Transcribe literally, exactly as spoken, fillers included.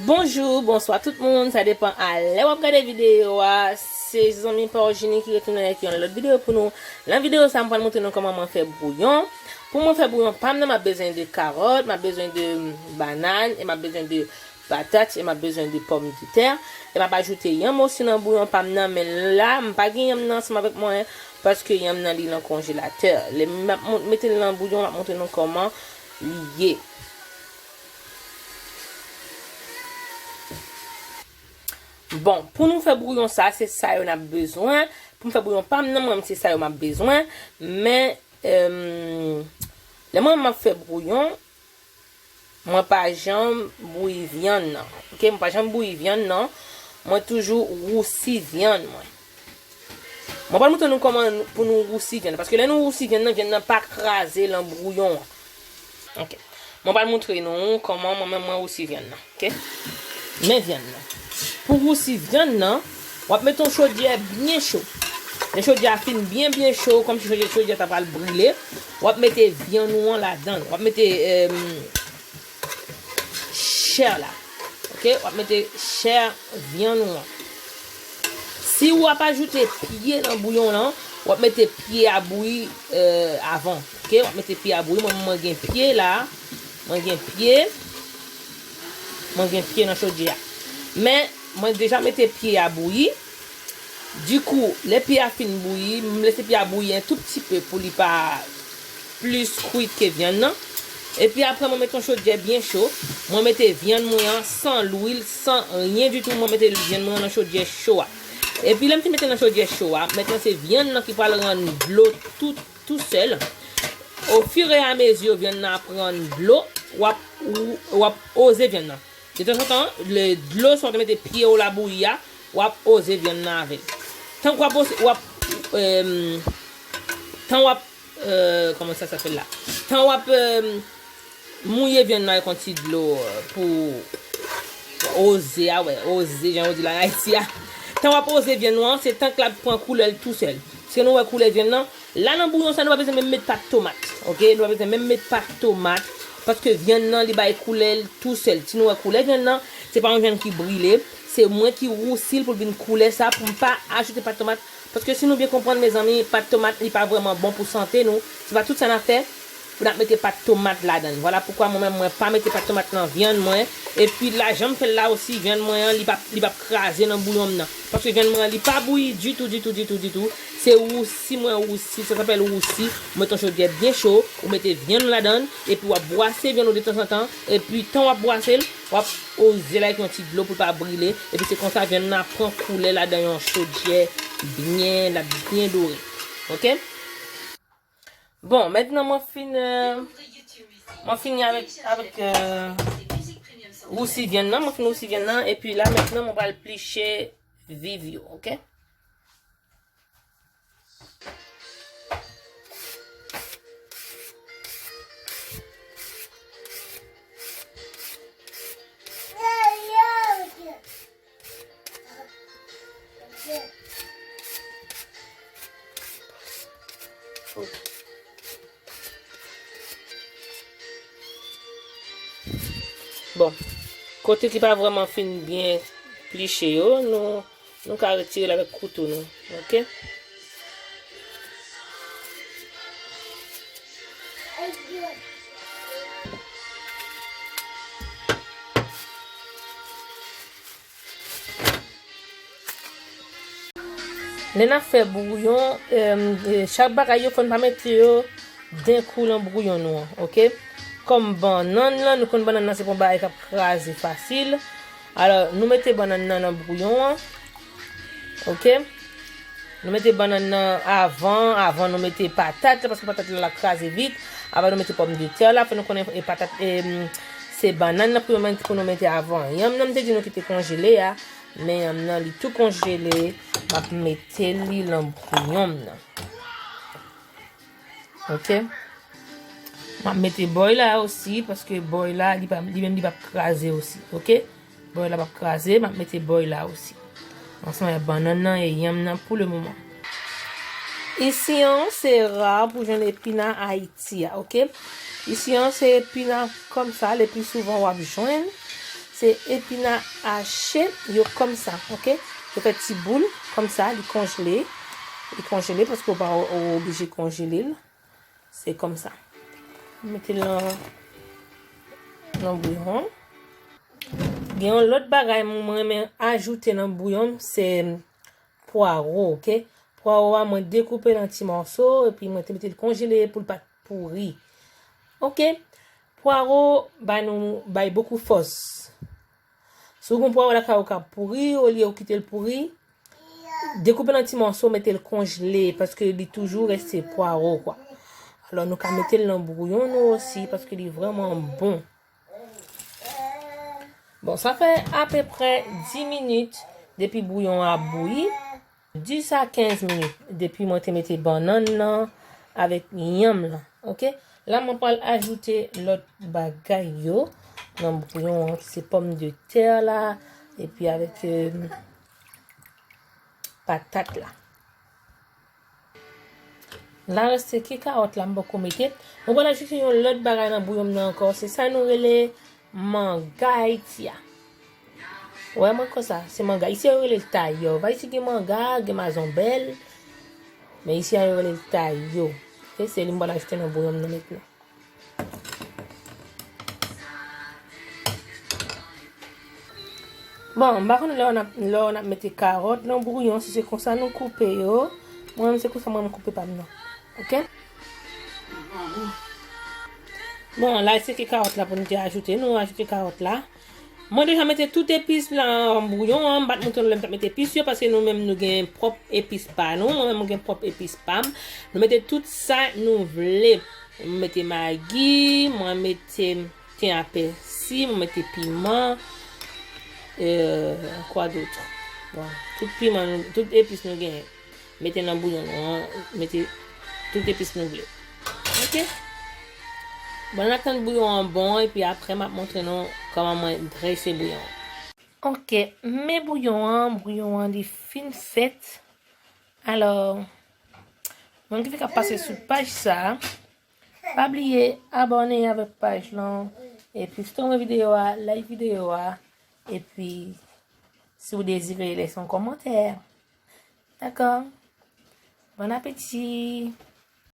Bonjou, bonswa tout moun, sa depan a lè w ap gade videyo a. Se zanmi pa w Jini ki retounen avèk yon lòt videyo pou nou. Nan videyo sa, m pral montre nou kòman mwen fè bouyon. Pou mwen fè bouyon pa m nan, m ap bezwen de karòt, m ap bezwen de banàn, e m ap bezwen de patat, e m ap bezwen de pòmdetè. E m ap ajoute yanm osi nan bouyon pa m nan, men la, m pa gen yanm nan ansanm avèk mwen, paske yanm nan li nan konjelatè. Lè m ap mont-, mete l nan bouyon, m ap montre nou kòman li ye. Bon, pou nou fè bouyon sa, se sa yo n ap bezwen. Pou m fè bouyon pa m nan, mwen, se sa yo m ap bezwen. Men, em, lè mwen, m ap fè bouyon, mwen pa janm bouyi vyann nan. Ok, mwen pa janm bouyi vyann nan. Mwen toujou wousi vyann mwen. Mwen pral montre nou kòman pou nou wousi vyann nan. Paske lè nou wousi vyann nan, vyann nan pa kraze nan bouyon an. Ok. Mwen pral montre nou kòman mwen menm mwen wousi vyann nan. Ok? Men vyann nan. Pou wousi vyann nan, w ap mete yon chodyè byen cho. Lè chodyè a fin byen, byen cho, kòmsi chodyè, chodyè ta pral brile, w ap mete vyann ou an ladan l. W ap mete, em, chè la. Ok? W ap mete chè vyann ou an. Si w ap ajoute pye nan bouyon lan, w ap mete pye a bouyi, eh, avan. Ok? W ap mete pye a bouyi. Mwen, mwen gen pye la. Mwen gen pye. Mwen gen pye nan chodyè a. Men, mwen deja mete pye a bouyi. Dikou, lè pye a fin bouyi, m lese pye a bouyi un tout petit peu pou li pa plis kwit ke vyann nan. Epi apre, mwen mete yon chodyè byen cho. Mwen mete vyann mwen an san lwil, san anyen ditou. Mwen mete vyann mwen an nan chodyè cho a. Epi lè m fin mete nan chodyè cho a, mentnan se vyann nan ki pral rann dlo tout, tou sèl. Ofireamezi vyann nan ap rann dlo, w ap, w ap oze vyann nan. Detanzantan, lè dlo sa w te mete pye w la bouyi a, w ap oze vyann nan avè l. Tan w ap oze, w ap, em, tan w ap, eh, comment ça s'appelle là? Tan w ap, em, mouye vyann nan avèk yon ti dlo, eh, pou oze a, wè, oze, jan yo di la an Ayiti a. Tan w ap oze vyann ou an, se tank l ap pran koulè l tou sèl. Piske nou wè koulè vyann nan, la nan bouyon sa, nou pa bezwen menm met pat tomat. Ok? Nou pa bezwen menm met pat tomat. Paske vyann nan, li bay koulè l tou sèl. Si nou wè koulè vyann nan, se pa yon vyann ki brile. Se mwen ki wousi l pou l vin koulè sa, pou m pa ajoute pat tomat. Paske si nou byen konprann, mezanmi, pat tomat, li pa vrèman bon pou sante nou. Se pa tout sa n ap fè pou n ap mete pat tomat ladan l. Vwala poukwa mwen menm, mwen pa mete pat tomat nan vyann mwen. Epi la, jan m fè l la osi, vyann mwen an, li p ap, li p ap kraze nan bouyon m nan. Paske vyann mwen an, li pa bouyi ditou, ditou, ditou, ditou. Se wousi mwen wousi, sa s'appelle wousi. Ou mete yon chodyè byen cho, ou mete vyann ou ladan l, epi w ap bwase vyann ou detanzantan, epi tan w ap bwase l, w ap oze l avèk yon ti dlo pou l pa brile, epi se konsa vyann nan ap pran koulè ladan yon chodyè byen, l ap byen dore. Ok? Bon, mentnan mwen fin, eh, mwen fini avèk, avèk, eh, wousi vyann nan, mwen fin wousi vyann nan, epi la mentnan mwen pral pliche viv yo, ok? Bon, kote ki pa vrèman fin byen pliche yo, nou, nou ka retire l avèk kouto nou, ok? Lè n ap fè bouyon, em, e, chak bagay yo, fò n pa mete yo den kou nan bouyon nou an, ok? Kòm bannann lan, nou konn bannann lan se pa yon bagay k ap kraze fasil. Alò, nou mete bannann nan nan bouyon an, ok? Nou mete bannann nan avan, avan nou mete patat la, paske patat la, l ap kraze vit. Avan nou mete pòmdetè la, fò nou konnen e patat, e, se bannann nan pou yo mete, pou nou mete avan. Yanm nan, m te di nou ki te konjele a, men yanm nan, li tou konjele, m ap mete li nan bouyon m nan. Ok? M ap mete bòy la osi, paske bòy la, li pa, li menm li p ap kraze osi, ok? Bòy la p ap kraze, m ap mete bòy la osi. Ansanm avèk bannann nan e yanm nan pou le moman. Isi an, se ra pou jwenn epina Ayiti a, ok? Isi an, se epina kòmsa, le pli souvan w ap jwenn. Se epina ache yo kòm sa, oke? Yo fè ti boul kòm sa, li konjle. Li konjle paske w pa ou oblije konjele l. Se kòm sa. Mete l nan, nan bouyon. Gen yon lòt bagay mwen renmen ajoute nan bouyon, se pwaro, oke? Pwaro a, mwen dekoupe l an ti mòso, epi mwen te mete l konjele pou l pa t pouri. Oke? Pwaro bay nou, bay bokou fòs. Si w gen pwaro lakay ou k ap pouri, olye ou kite l pouri, dekoupe l an ti mòso, mete l konjle, paske li toujou reste pwaro, kwa. Alò, nou ka mete l nan bouyon nou osi, paske li vrèman bon. Bon, sa fè apeprè dis minit depi bouyon an ap bouyi. Dis a kenz minit depi mwen te mete bannann nan avèk yanm lan, oke? La, mwen pral ajoute lòt bagay yo nan bouyon an, ki se pòmdetè la, epi avèk, euh, patat la. La reste ke kawòt la, m poko mete. Mwen pral ajoute yon lòt bagay nan bouyon m nan ankò. Se sa nou rele manga Ayiti a. Wè, mwen konsa, se manga. Isi yo rele l tayòv. Ayiti gen manga, gen mazonbèl. Men isi a yo rele l tayòv. Oke, se li m pral ajoute nan bouyon m nan mentnan. Bon, m pa konnen lè w n ap, lè w n ap mete kawòt nan bouyon, si se konsa nou koupe yo. Mwen menm, se konsa mwen, m koupe pa m nan. Oke? Bon, la, se ki kawòt la pou nou te ajoute. Nou ajoute kawòt la. Mwen deja mete tout epis nan bouyon an. M pa t montre nou lè m t ap mete epis yo, paske nou menm nou gen pwòp epis pa nou. Mwen menm mwen gen pwòp epis pa m. Nou mete tout sa nou vle. Mwen mete magi, mwen mete ten a pèsi, mwen mete piman, euh, quoi d'autre? Bon, tout piman, nou, tout epis nou genyen. Mete nan bouyon nou an, mete tout epis nou vle. Oke? Bon, n ap tann bouyon an bon, epi apre m ap montre nou kòman mwen drese bouyon an. Oke, men bouyon an, bouyon an li fin fèt. Alò, moun ki fèk ap pase sou paj sa, pa bliye abòne avèk paj lan, epi si w renmen videyo a, like videyo a, epi si w dezire lese yon kòmantè. Dakò? Bon apeti!